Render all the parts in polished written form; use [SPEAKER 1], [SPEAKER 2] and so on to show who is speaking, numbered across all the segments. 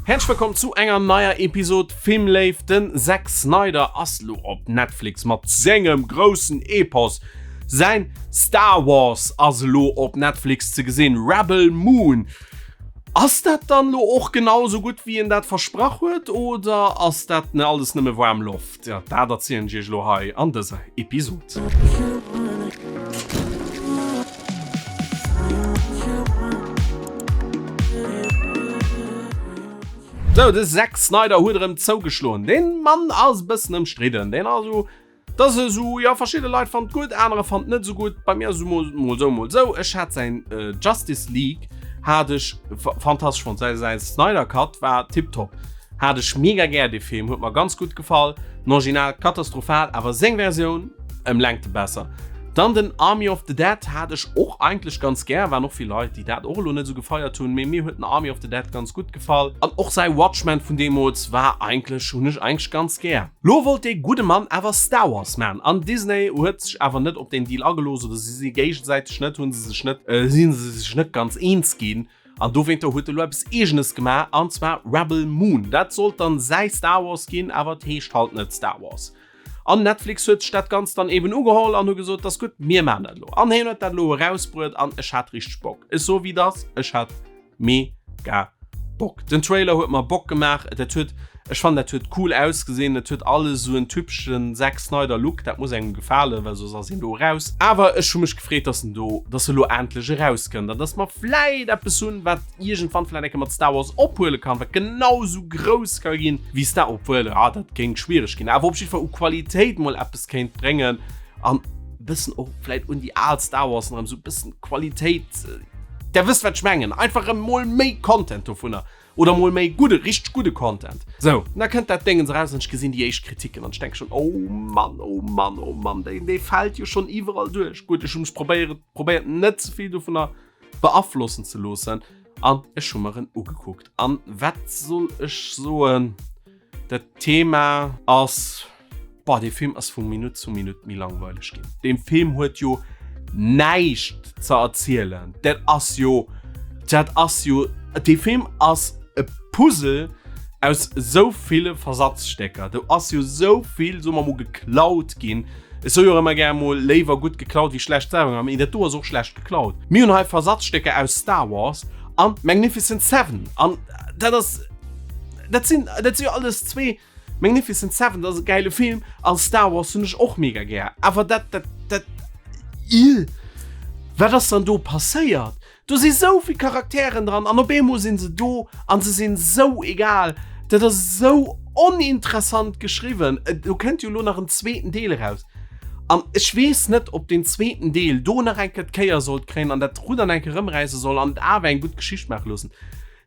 [SPEAKER 1] Häerzlech wëllkomm zu enger neier Episod Filmléif. Den Zack Snyder ass lo op Netflix mat sengem groussen Epos. Säin Star Wars ass elo op Netflix ze gesinn, Rebel Moon. Ass dat dann lo och genau sou gutt wéi en dat versprach huet oder ass dat alles nëmme waarm Loft? Ja, dat erzielen ech iech elo hei an dëser Episod. Sou, de Zack Snyder huet erëm zougeschloen. Deen Mann ass e bëssen ëmstridden. Deen ass esou, dat ass esou, jo, verschidde Leit fannen et gutt, anerer fannen et net esou gutt. Bei mir ass et mol mol esou, mol esou. Ech hat säin Justice League hat ech fantastesch fonnt. Säi säi Snyder Cut war tiptop. Hat ech mega gär dee Film, huet mer ganz gutt gefall. Den Original katastrophal, awer seng Versioun ëm Längte besser. Dann den Army of the Dead hat ech och eigentlech ganz gär, waren och vill Leit déi dat och elo net esou gefeiert hunn, mee mir huet den Army of the Dead ganz gutt gefall. An och säi Watchmen vun deemools war eigentlech, hunn ech eigentlech ganz gär. Lo wollt dee gudde Mann awer Star Wars man an Disney huet sech awer net op deen Deal agelooss oder si si géigesäiteg net, hu se sech net, si se sech net ganz eens ginn. An dowéinter huet e lo eppes eegenes gemaach, an zwar Rebel Moon. Dat sollt dann säi Star Wars ginn, awer et heescht halt net Star Wars. An Netflix huet sech dat Ganzt dann eben ugeholl an hu gesot, dass gutt, mir maachen dat elo. An hien huet dat elo erausbruet an ech hat richteg Bock. Ech soe wéi et ass, ech hat mega Bock. Den Trailer huet mer Bock gemaach, dat huet, ech fannen dat huet cool ausgesinn, et huet alles esou en typeschen Zack Snyder Look, dat muss engem gefalen, well soss ass een do eraus. Awer ech hu mech gefreet, dass en do, dass e lo endlech erauskënnt an dass mer vläit eppes hunn, wat iergendwann vläit eng Kéier mat Star Wars ophuele kann, wat genau esou grouss ka ginn wéi Star, obwuel, ah, dat kéint schwiereg ginn, awer op jiddwer Fall u Qualitéit mol eppes kéint bréngen an e bëssen och vläit un déi al Star Warsen erëm esou e bëssen Qualitéit, Der wësst wat ech mengen, einfach erëm mol méi Content dovunner oder mol méi gudde, richteg gudde Content. Sou, da kënnt dat Déngens eraus an ech gesinn déi éischt Kritiken an ech denke schonn, oh Mann, oh Mann, oh Mann, deen, dee fält jo schonn iwwerall duerch. Gutt, ech hu mech probéiert, probéiert net ze vill dovunner beaflossen ze loossen an ech hu mer en ugekuckt. An wat soll ech soen? Dat Thema ass, boah, dee Film ass vu Minutt zu Minutt méi langweileg ginn. Dee Film huet jo näischt ze erzielen. Dat ass jo, dat ass jo, dee Film ass e Puzzle aus esou ville Versatzstécker. Do ass jo esou vill, soe mer mol, geklaut ginn. Ech soe jo ëmmer gär mol, léiwer gutt geklaut wéi schlecht selwer gemaach, mee dat do ass och schlecht geklaut. Mir hunn hei Versatzstécker aus Star Wars an Magnificent Seven an dat ass, Dat sinn, dat si jo alles zwee Magnificent Seven, dat ass e gäile Film an Star Wars hunn ech och mega gär. Awer dat, dat, dat, ih, wat ass dann do passéiert? Do si sou vill Charakteren dran an op eemol sinn se do an se sinn sou egal. Dat ass sou oninteressant geschriwwen. Do kënnt jo elo nach en zweeten Deel eraus an ech weess net, ob deen zweeten Deel do nach eng Kéier d'Kéier sollt kréien an dat Rudder nach eng Kéier erëmräisse soll an et awer eng gutt Geschicht maache loossen.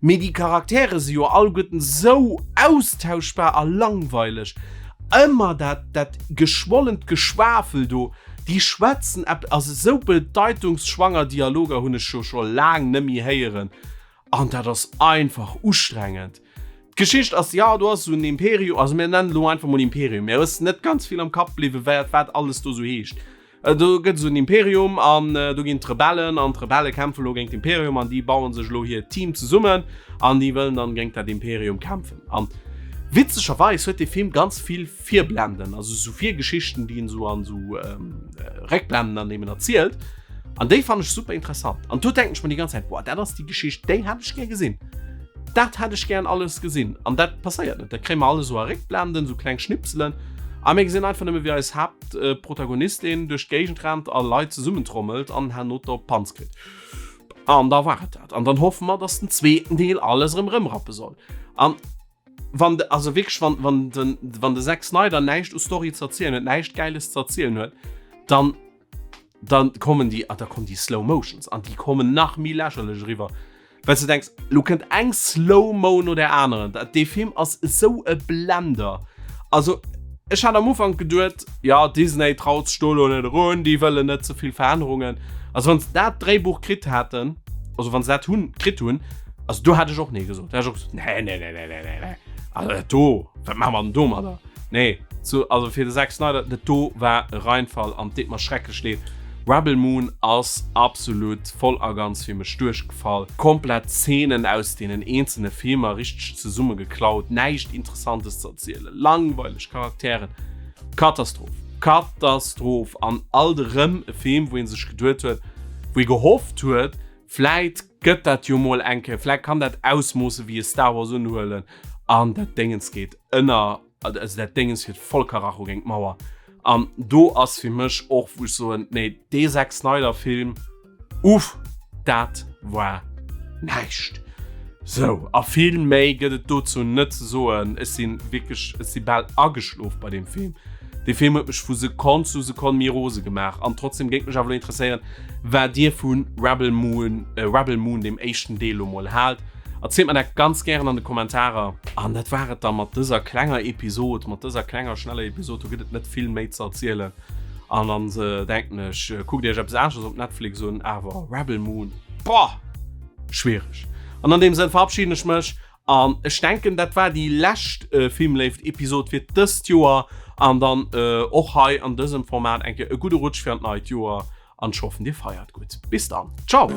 [SPEAKER 1] Mee déi Charaktere si jo alleguerten sou austauschbar a langweileg. Ëmmer dat dat geschwollent Geschwafel do, déi schwätzen epp, also sou bedeitungsschwanger Dialoger hunn ech jo scho laang nemmi héieren an dat ass einfach ustrengend. D'Geschicht ass, jo do ass esou en Imperium, also mir nennen elo einfach mol Imperium, mir ass net ganz vill am Kapp bliwwen, wat alles do sou heescht. Do gëtt esou en Imperium an do ginn d'Rebellen an d'Rebelle kämpfe lo géint d'Imperium an déi bauen sech elo hiert Team zesummen an déi wëllen dann géint dat Imperium kämpfen. An witzegerweis huet dee Film ganz vill Virblenden, also esou Virgeschichten, déi en esou an esou Réckblenden dann eben erzielt. An déi fannen ech super interessant. An do denken ech mer déi ganz Zäit, boah, dat ass déi Geschicht, déi hätt ech gär gesinn. Dat hätt ech gären alles gesinn. An dat passéiert net. Dat kréie mer alles esou a Réckblenden, esou kleng Schnipselen. A mir gesinn einfach nëmme wéi eis Haapt D'Protagonistin duerch d'Géigend rennt a Leit zesummentrommelt an herno d'op Panz kritt. An da war et dat. An dann hoffe mer, dass den zweeten Deel alles erëm rëmrappe soll. An wann de, also wierklech, wann, wann den, wann de Zack Snyder näischt u Story ze erzielen huet, näischt Gäiles ze erzielen huet, dann, dann kommen déi, da kommen déi Slow Motions an déi kommen nach méi lächerlech eriwwer. Well s de denks, lo kënnt eng Slow-Mo no där aneren. Dat, dee Film ass esou e Blender. Also, ech hat am Ufank geduet, jo, Disney traut sech do elo net erun, déi wëllen net ze vill Verännerungen. Also, wann se dat Dréibuch kritt hätten, also wann se dat hunn, kritt hunn, also do hätt ech och nee gesot. Da hätt ech och gesot, nee, nee, nee, nee, nee, nee, nee. Also dat do, wat maache mer denn domadder? Nee, zu, also fir de Zack Snyder, dat do war e Reinfall an et deet mer schrecklech leed. Rebel Moon ass absolut voll a ganz fir mech duerchgefall. Komplett Szenen aus deenen eenzelne Filmer richteg zesumme geklaut, näischt Interessantes ze erzielen, langweileg Charakteren, Katastroph, Katastroph an alt erëm e Film wou ee sech geduet huet, wou ee gehofft huet, vläit gëtt dat jo mol eng Kéier, vläit kann dat Ausmoosse wéi e Star Wars unhuelen an dat Déngens geet ënner. Also dat Déngens fiert voll Karacho géint d'Mauer. An do ass fir mech och, wou ech soen, nee, dee Zack Snyder Film, uff, dat war näischt. Sou, a vill méi gëtt et dozou net ze soen. Ech si wierklech, ech si bal ageschlof bei deem Film. Dee Film huet mech vu Sekonn zu Sekonn méi rose gemaach. An trotzdem géing mech awer elo interesséieren, wat Dir vu Rebel Moon, Rebel Moon, deem éischten Deel elo mol haalt. Erzielt mer dat ganz gären an de Kommentarer. An dat war et da mat dëser klenger Episod, mat dëser klenger schneller Episod. Do gëtt et net vill méi ze erzielen. An dann denken ech, kuckt iech eppes anesches op Netflix un, awer Rebel Moon, boah, schwiereg. An an deem Sënn verabschieden ech mech an ech denken, dat war déi lescht Filmléift-Episod fir dëst Joer. An dann och hei an dësem Format eng Kéier e gudde Rutsch fir an d'neit Joer. An ech hoffen dir feiert gutt. Bis dann. Ciao.